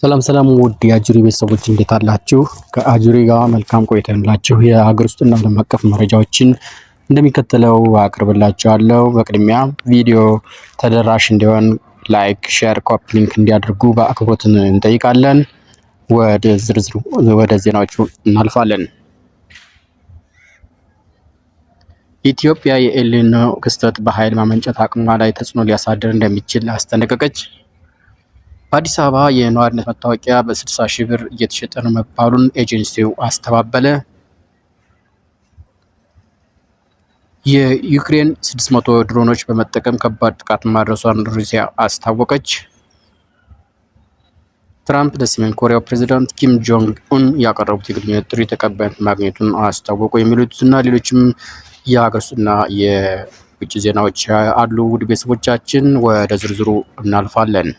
ሰላም ሰላም ውድ የአጅሪ ቤተሰቦች፣ እንዴት አላችሁ? ከአጅሪ ጋር መልካም ቆይታ ይሁንላችሁ። የሀገር ውስጥና ዓለም አቀፍ መረጃዎችን እንደሚከተለው አቅርብላችኋለሁ። በቅድሚያ ቪዲዮ ተደራሽ እንዲሆን like፣ share፣ copy link እንዲያደርጉ በአክብሮት እንጠይቃለን። ወደ ዝርዝሩ ወደ ዜናዎቹ እናልፋለን። ኢትዮጵያ የኤልኒኖ ክስተት በኃይል ማመንጨት አቅሟ ላይ ተጽዕኖ ሊያሳድር እንደሚችል አስጠነቀቀች። በአዲስ አበባ የነዋሪነት መታወቂያ በ60 ሺህ ብር እየተሸጠ ነው መባሉን ኤጀንሲው አስተባበለ። የዩክሬን 600 ድሮኖች በመጠቀም ከባድ ጥቃት ማድረሷን ሩሲያ አስታወቀች። ትራምፕ ለሰሜን ኮሪያው ፕሬዚዳንት ኪም ጆንግ ኡን ያቀረቡት የግንኙነት ጥሪ ተቀባይነት ማግኘቱን አስታወቁ። የሚሉትና ሌሎችም የሀገር ውስጥና የውጭ ዜናዎች አሉ። ውድ ቤተሰቦቻችን፣ ወደ ዝርዝሩ እናልፋለን።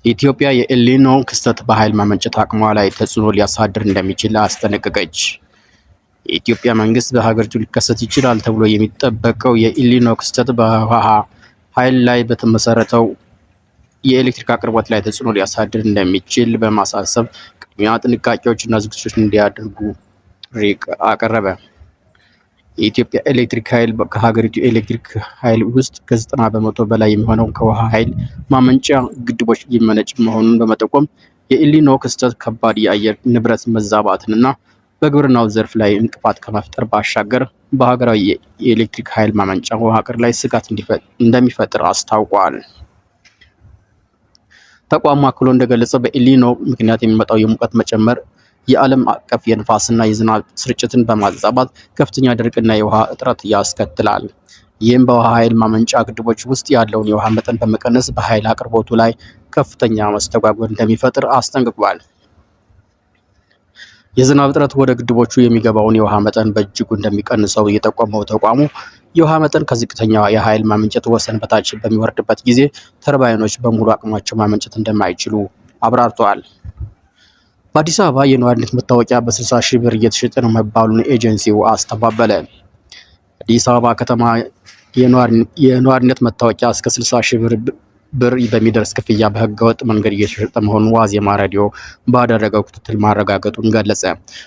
ኢትዮጵያ የኤልኒኖ ክስተት በኃይል ማመንጨት አቅሟ ላይ ተጽዕኖ ሊያሳድር እንደሚችል አስጠነቀቀች። የኢትዮጵያ መንግስት በሀገሪቱ ሊከሰት ይችላል ተብሎ የሚጠበቀው የኤልኒኖ ክስተት በውሃ ኃይል ላይ በተመሰረተው የኤሌክትሪክ አቅርቦት ላይ ተጽዕኖ ሊያሳድር እንደሚችል በማሳሰብ ቅድሚያ ጥንቃቄዎችና ዝግጅቶች እንዲያደርጉ ጥሪ አቀረበ። የኢትዮጵያ ኤሌክትሪክ ኃይል ከሀገሪቱ የኤሌክትሪክ ኃይል ውስጥ ከ90% በላይ የሚሆነው ከውሃ ኃይል ማመንጫ ግድቦች የሚመነጭ መሆኑን በመጠቆም፣ የኤልኒኖ ክስተት ከባድ የአየር ንብረት መዛባትንና በግብርናው ዘርፍ ላይ እንቅፋት ከመፍጠር ባሻገር በሀገራዊ የኤሌክትሪክ ኃይል ማመንጫ መዋቅር ላይ ስጋት እንደሚፈጥር አስታውቋል። ተቋሙ አክሎ እንደገለጸው፣ በኤልኒኖ ምክንያት የሚመጣው የሙቀት መጨመር የዓለም አቀፍ የንፋስና የዝናብ ስርጭትን በማዛባት ከፍተኛ ድርቅና የውሃ እጥረት ያስከትላል። ይህም በውሃ ኃይል ማመንጫ ግድቦች ውስጥ ያለውን የውሃ መጠን በመቀነስ በኃይል አቅርቦቱ ላይ ከፍተኛ መስተጓጎል እንደሚፈጥር አስጠንቅቋል። የዝናብ እጥረት ወደ ግድቦቹ የሚገባውን የውሃ መጠን በእጅጉ እንደሚቀንሰው የጠቆመው ተቋሙ፣ የውሃ መጠን ከዝቅተኛ የኃይል ማመንጨት ወሰን በታች በሚወርድበት ጊዜ ተርባይኖች በሙሉ አቅማቸው ማመንጨት እንደማይችሉ አብራርተዋል። በአዲስ አበባ የነዋሪነት መታወቂያ በ60 ሺህ ብር እየተሸጠ ነው መባሉን ኤጀንሲው አስተባበለ። አዲስ አበባ ከተማ የነዋሪነት መታወቂያ እስከ 60 ሺህ ብር በሚደርስ ክፍያ በህገወጥ መንገድ እየተሸጠ መሆኑን ዋዜማ ሬዲዮ ባደረገው ክትትል ማረጋገጡን ገለጸ።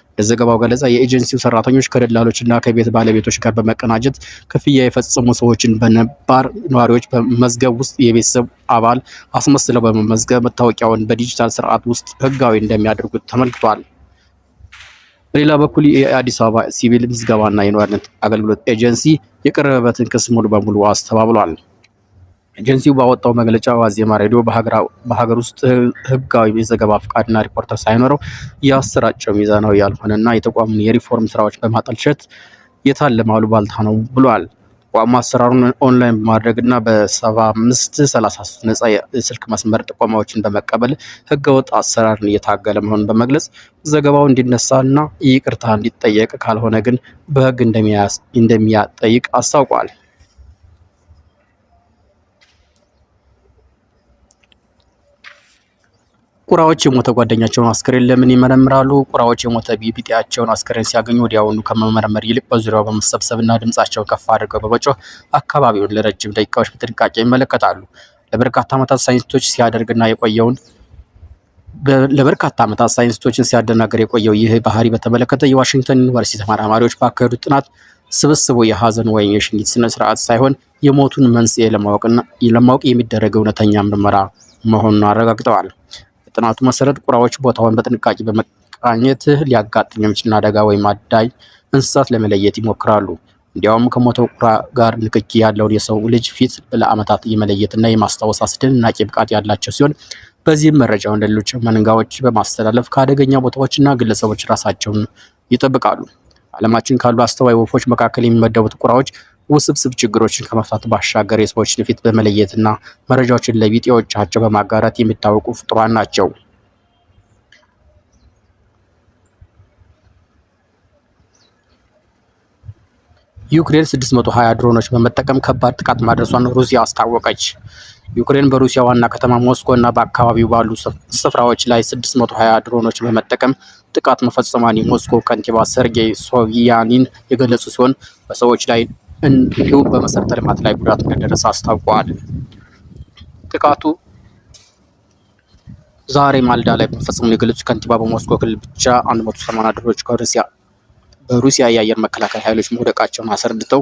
እንደ ዘገባው ገለጻ፣ የኤጀንሲው ሰራተኞች ከደላሎች እና ከቤት ባለቤቶች ጋር በመቀናጀት ክፍያ የፈጸሙ ሰዎችን በነባር ነዋሪዎች መዝገብ ውስጥ የቤተሰብ አባል አስመስለው በመመዝገብ መታወቂያውን በዲጂታል ስርዓት ውስጥ ህጋዊ እንደሚያደርጉት ተመልክቷል። በሌላ በኩል የአዲስ አበባ ሲቪል ምዝገባና የነዋሪነት አገልግሎት ኤጀንሲ የቀረበበትን ክስ ሙሉ በሙሉ አስተባብሏል። ኤጀንሲው ባወጣው መግለጫ ዋዜማ ሬዲዮ በሀገር ውስጥ ህጋዊ የዘገባ ፍቃድና ሪፖርተር ሳይኖረው ያሰራጨው ሚዛናዊ ያልሆነና የተቋሙን የሪፎርም ስራዎች በማጠልሸት የታለመ አሉባልታ ነው ብሏል። ተቋሙ አሰራሩን ኦንላይን በማድረግ እና በ7533 ነጻ የስልክ መስመር ጥቆማዎችን በመቀበል ህገወጥ አሰራርን እየታገለ መሆኑን በመግለጽ፣ ዘገባው እንዲነሳና ይቅርታ እንዲጠየቅ ካልሆነ ግን በህግ እንደሚያጠይቅ አስታውቋል። ቁራዎች የሞተ ጓደኛቸውን አስክሬን ለምን ይመረምራሉ? ቁራዎች የሞተ ቢጤያቸውን አስክሬን ሲያገኙ ወዲያውኑ ከመመርመር ይልቅ በዙሪያው በመሰብሰብና ድምጻቸውን ከፍ አድርገው በመጮህ አካባቢውን ለረጅም ደቂቃዎች በጥንቃቄ ይመለከታሉ። ለበርካታ ዓመታት ሳይንቲስቶችን ሲያደናግር የቆየው ይህ ባህሪ በተመለከተ የዋሽንግተን ዩኒቨርሲቲ ተመራማሪዎች ባካሄዱት ጥናት፣ ስብስቡ የሀዘን ወይም የሽኝት ስነ ስርዓት ሳይሆን የሞቱን መንስኤ ለማወቅ የሚደረግ እውነተኛ ምርመራ መሆኑን አረጋግጠዋል። በጥናቱ መሰረት ቁራዎች ቦታውን በጥንቃቄ በመቃኘት ሊያጋጥም የሚችልን አደጋ ወይም አዳኝ እንስሳት ለመለየት ይሞክራሉ። እንዲያውም ከሞተው ቁራ ጋር ንክኪ ያለውን የሰው ልጅ ፊት ለዓመታት የመለየትና የማስታወስ አስደናቂ ብቃት ያላቸው ሲሆን፣ በዚህም መረጃውን ለሌሎች መንጋዎች በማስተላለፍ ከአደገኛ ቦታዎችና ግለሰቦች ራሳቸውን ይጠብቃሉ። ዓለማችን ካሉ አስተዋይ ወፎች መካከል የሚመደቡት ቁራዎች ውስብስብ ችግሮችን ከመፍታት ባሻገር የሰዎችን ፊት በመለየትና መረጃዎችን ለቢጤዎቻቸው በማጋራት የሚታወቁ ፍጡራን ናቸው። ዩክሬን 620 ድሮኖች በመጠቀም ከባድ ጥቃት ማድረሷን ሩሲያ አስታወቀች። ዩክሬን በሩሲያ ዋና ከተማ ሞስኮ እና በአካባቢው ባሉ ስፍራዎች ላይ 620 ድሮኖች በመጠቀም ጥቃት መፈጸሟን የሞስኮ ከንቲባ ሰርጌይ ሶቢያኒን የገለጹ ሲሆን፣ በሰዎች ላይ እንዲሁም በመሰረተ ልማት ላይ ጉዳት እንደደረሰ አስታውቀዋል። ጥቃቱ ዛሬ ማልዳ ላይ መፈጸሙን የገለጹት ከንቲባ በሞስኮ ክልል ብቻ 180 ድሮኖች በሩሲያ የአየር መከላከያ ኃይሎች መውደቃቸውን አስረድተው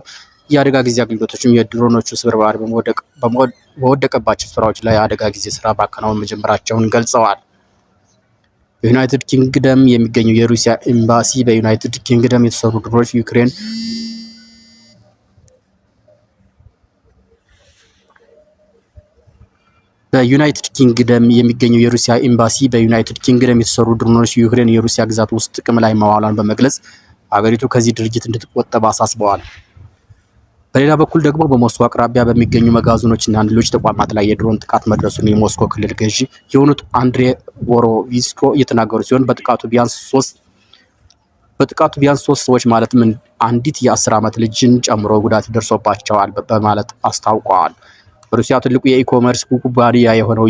የአደጋ ጊዜ አገልግሎቶችም የድሮኖቹ ስብርባሪ በወደቀባቸው ስፍራዎች ላይ አደጋ ጊዜ ስራ ማከናወን መጀመራቸውን ገልጸዋል። በዩናይትድ ኪንግደም የሚገኘው የሩሲያ ኤምባሲ በዩናይትድ ኪንግደም የተሰሩ ድሮኖች ዩክሬን በዩናይትድ ኪንግደም የሚገኘው የሩሲያ ኤምባሲ በዩናይትድ ኪንግደም የተሰሩ ድሮኖች ዩክሬን የሩሲያ ግዛት ውስጥ ጥቅም ላይ መዋሏን በመግለጽ አገሪቱ ከዚህ ድርጊት እንድትቆጠብ አሳስበዋል። በሌላ በኩል ደግሞ በሞስኮ አቅራቢያ በሚገኙ መጋዘኖችና ሌሎች ተቋማት ላይ የድሮን ጥቃት መድረሱን የሞስኮ ክልል ገዢ የሆኑት አንድሬ ቦሮቪስኮ እየተናገሩ ሲሆን በጥቃቱ ቢያንስ ሶስት ሰዎች ማለትም አንዲት የ10 ዓመት ልጅን ጨምሮ ጉዳት ደርሶባቸዋል በማለት አስታውቀዋል። በሩሲያ ትልቁ የ e-commerce ኩባንያ የሆነው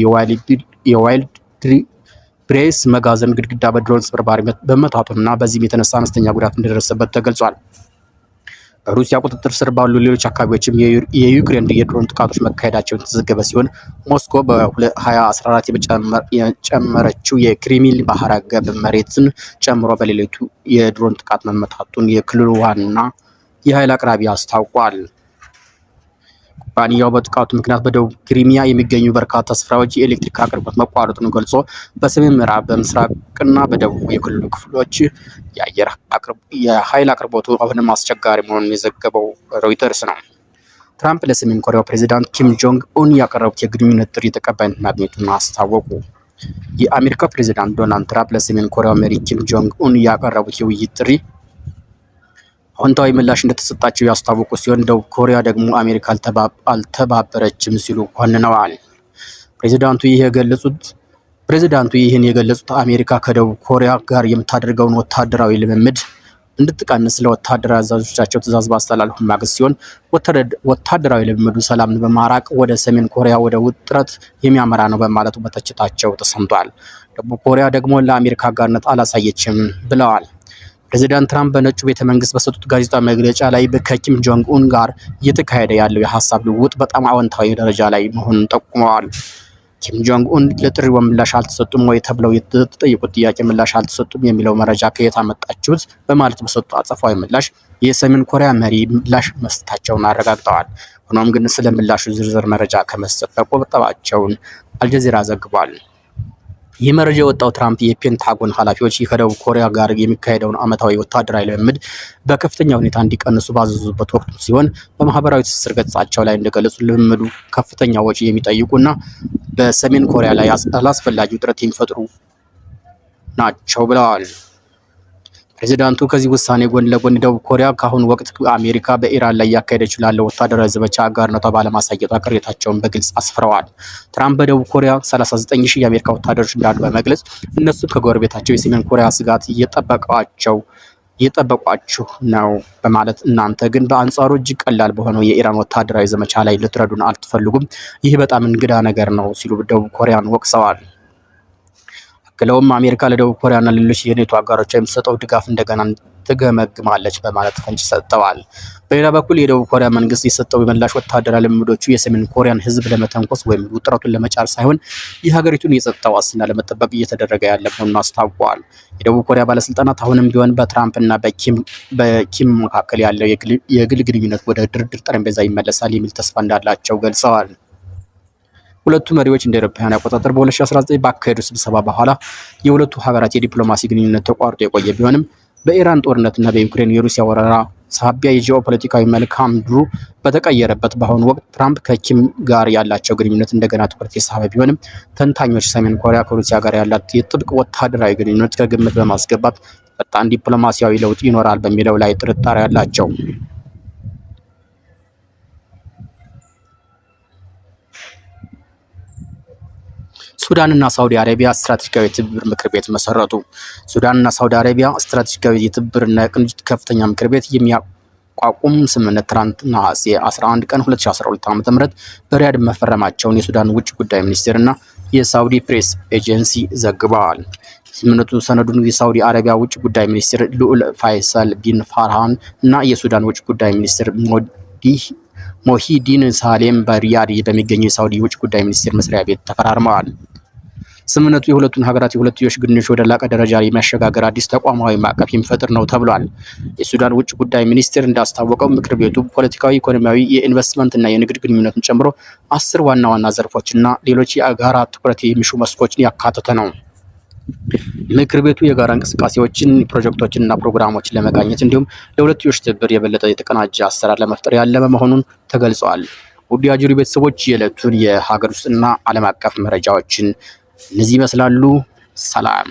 የዋይልድቤሪስ መጋዘን ግድግዳ በድሮን ስብርባሪ በመታቱና በዚህም የተነሳ አነስተኛ ጉዳት እንደደረሰበት ተገልጿል። በሩሲያ ቁጥጥር ስር ባሉ ሌሎች አካባቢዎችም የዩክሬን የድሮን ጥቃቶች መካሄዳቸውን የተዘገበ ሲሆን ሞስኮ በ2014 የጨመረችው የክሪሚያ ባህረ ገብ መሬትን ጨምሮ በሌሊቱ የድሮን ጥቃት መመታቱን የክልሉ ዋና የኃይል አቅራቢ አስታውቋል። ኩባንያው በጥቃቱ ምክንያት በደቡብ ክሪሚያ የሚገኙ በርካታ ስፍራዎች የኤሌክትሪክ አቅርቦት መቋረጡን ገልጾ በሰሜን ምዕራብ፣ በምስራቅና በደቡብ የክልሉ ክፍሎች የኃይል አቅርቦቱ አሁንም አስቸጋሪ መሆኑን የዘገበው ሮይተርስ ነው። ትራምፕ ለሰሜን ኮሪያው ፕሬዚዳንት ኪም ጆንግ ኡን ያቀረቡት የግንኙነት ጥሪ ተቀባይነት ማግኘቱን አስታወቁ። የአሜሪካው ፕሬዚዳንት ዶናልድ ትራምፕ ለሰሜን ኮሪያው መሪ ኪም ጆንግ ኡን ያቀረቡት የውይይት ጥሪ አዎንታዊ ምላሽ እንደተሰጣቸው ያስታወቁ ሲሆን ደቡብ ኮሪያ ደግሞ አሜሪካ አልተባበረችም ሲሉ ኮንነዋል። ፕሬዚዳንቱ ይህን የገለጹት አሜሪካ ከደቡብ ኮሪያ ጋር የምታደርገውን ወታደራዊ ልምምድ እንድትቀንስ ለወታደራዊ አዛዦቻቸው ትዕዛዝ ባስተላለፉ ማግስት ሲሆን ወታደራዊ ልምምዱ ሰላምን በማራቅ ወደ ሰሜን ኮሪያ ወደ ውጥረት የሚያመራ ነው በማለት መተቸታቸው ተሰምቷል። ደቡብ ኮሪያ ደግሞ ለአሜሪካ አጋርነት አላሳየችም ብለዋል። ፕሬዚዳንት ትራምፕ በነጩ ቤተ መንግስት በሰጡት ጋዜጣዊ መግለጫ ላይ ከኪም ጆንግ ኡን ጋር እየተካሄደ ያለው የሀሳብ ልውውጥ በጣም አዎንታዊ ደረጃ ላይ መሆኑን ጠቁመዋል። ኪም ጆንግ ኡን ለጥሪው ምላሽ አልተሰጡም ወይ ተብለው የተጠየቁት ጥያቄ ምላሽ አልተሰጡም የሚለው መረጃ ከየት አመጣችሁት በማለት በሰጡት አጸፋዊ ምላሽ የሰሜን ኮሪያ መሪ ምላሽ መስጠታቸውን አረጋግጠዋል። ሆኖም ግን ስለ ምላሹ ዝርዝር መረጃ ከመስጠት መቆጠባቸውን አልጀዚራ ዘግቧል። ይህ መረጃ የወጣው ትራምፕ የፔንታጎን ኃላፊዎች ከደቡብ ኮሪያ ጋር የሚካሄደውን ዓመታዊ ወታደራዊ ልምምድ በከፍተኛ ሁኔታ እንዲቀንሱ ባዘዙበት ወቅት ሲሆን በማህበራዊ ትስስር ገጻቸው ላይ እንደገለጹ ልምምዱ ከፍተኛ ወጪ የሚጠይቁና በሰሜን ኮሪያ ላይ አላስፈላጊ ውጥረት የሚፈጥሩ ናቸው ብለዋል። ፕሬዚዳንቱ ከዚህ ውሳኔ ጎን ለጎን ደቡብ ኮሪያ ከአሁኑ ወቅት አሜሪካ በኢራን ላይ እያካሄደችው ላለው ወታደራዊ ዘመቻ አጋርነቷ ባለማሳየቷ ቅሬታቸውን በግልጽ አስፍረዋል። ትራምፕ በደቡብ ኮሪያ 39 ሺህ የአሜሪካ ወታደሮች እንዳሉ በመግለጽ እነሱም ከጎረቤታቸው የሰሜን ኮሪያ ስጋት እየጠበቋችሁ ነው በማለት እናንተ ግን በአንጻሩ እጅግ ቀላል በሆነው የኢራን ወታደራዊ ዘመቻ ላይ ልትረዱን አትፈልጉም፣ ይህ በጣም እንግዳ ነገር ነው ሲሉ ደቡብ ኮሪያን ወቅሰዋል። አክለውም አሜሪካ ለደቡብ ኮሪያና ሌሎች የኔቶ አጋሮቿ የምትሰጠው ድጋፍ እንደገና ትገመግማለች በማለት ፍንጭ ሰጥተዋል። በሌላ በኩል የደቡብ ኮሪያ መንግስት የሰጠው ምላሽ ወታደራዊ ልምምዶቹ የሰሜን ኮሪያን ሕዝብ ለመተንኮስ ወይም ውጥረቱን ለመጫር ሳይሆን የሀገሪቱን የጸጥታ ዋስትና ለመጠበቅ እየተደረገ ያለ መሆኑን አስታውቀዋል። የደቡብ ኮሪያ ባለስልጣናት አሁንም ቢሆን በትራምፕ እና በኪም መካከል ያለው የግል ግንኙነት ወደ ድርድር ጠረጴዛ ይመለሳል የሚል ተስፋ እንዳላቸው ገልጸዋል። ሁለቱ መሪዎች እንደ አውሮፓውያን አቆጣጠር በ2019 ባካሄዱ ስብሰባ በኋላ የሁለቱ ሀገራት የዲፕሎማሲ ግንኙነት ተቋርጦ የቆየ ቢሆንም በኢራን ጦርነትና በዩክሬን የሩሲያ ወረራ ሳቢያ የጂኦፖለቲካዊ መልክዓ ምድሩ በተቀየረበት በአሁኑ ወቅት ትራምፕ ከኪም ጋር ያላቸው ግንኙነት እንደገና ትኩረት የሳበ ቢሆንም ተንታኞች ሰሜን ኮሪያ ከሩሲያ ጋር ያላት የጥብቅ ወታደራዊ ግንኙነት ከግምት በማስገባት ፈጣን ዲፕሎማሲያዊ ለውጥ ይኖራል በሚለው ላይ ጥርጣሬ አላቸው። ሱዳንና ሳውዲ አረቢያ ስትራቴጂካዊ የትብብር ምክር ቤት መሰረቱ። ሱዳንና ሳውዲ አረቢያ ስትራቴጂካዊ የትብብርና የቅንጅት ከፍተኛ ምክር ቤት የሚያቋቁም ስምምነት ትናንት ነሐሴ 11 ቀን 2012 ዓ.ም በሪያድ መፈረማቸውን የሱዳን ውጭ ጉዳይ ሚኒስቴር እና የሳውዲ ፕሬስ ኤጀንሲ ዘግበዋል። ስምምነቱ ሰነዱን የሳውዲ አረቢያ ውጭ ጉዳይ ሚኒስትር ልዑል ፋይሳል ቢን ፋርሃን እና የሱዳን ውጭ ጉዳይ ሚኒስትር ሞሂዲን ሳሌም በሪያድ በሚገኘው የሳውዲ ውጭ ጉዳይ ሚኒስቴር መስሪያ ቤት ተፈራርመዋል። ስምምነቱ የሁለቱን ሀገራት የሁለትዮሽ ግንኙነት ወደ ላቀ ደረጃ የሚያሸጋግር አዲስ ተቋማዊ ማዕቀፍ የሚፈጥር ነው ተብሏል። የሱዳን ውጭ ጉዳይ ሚኒስቴር እንዳስታወቀው ምክር ቤቱ ፖለቲካዊ፣ ኢኮኖሚያዊ፣ የኢንቨስትመንት እና የንግድ ግንኙነቱን ጨምሮ 10 ዋና ዋና ዘርፎችና ሌሎች የጋራ ትኩረት የሚሹ መስኮችን ያካተተ ነው። ምክር ቤቱ የጋራ እንቅስቃሴዎችን፣ ፕሮጀክቶችን እና ፕሮግራሞችን ለመቃኘት እንዲሁም ለሁለትዮሽ ትብብር የበለጠ የተቀናጀ አሰራር ለመፍጠር ያለመ መሆኑን ተገልጸዋል። ውድ የአጁሪ ቤተሰቦች፣ የዕለቱን የሀገር ውስጥና ዓለም አቀፍ መረጃዎችን እነዚህ ይመስላሉ። ሰላም።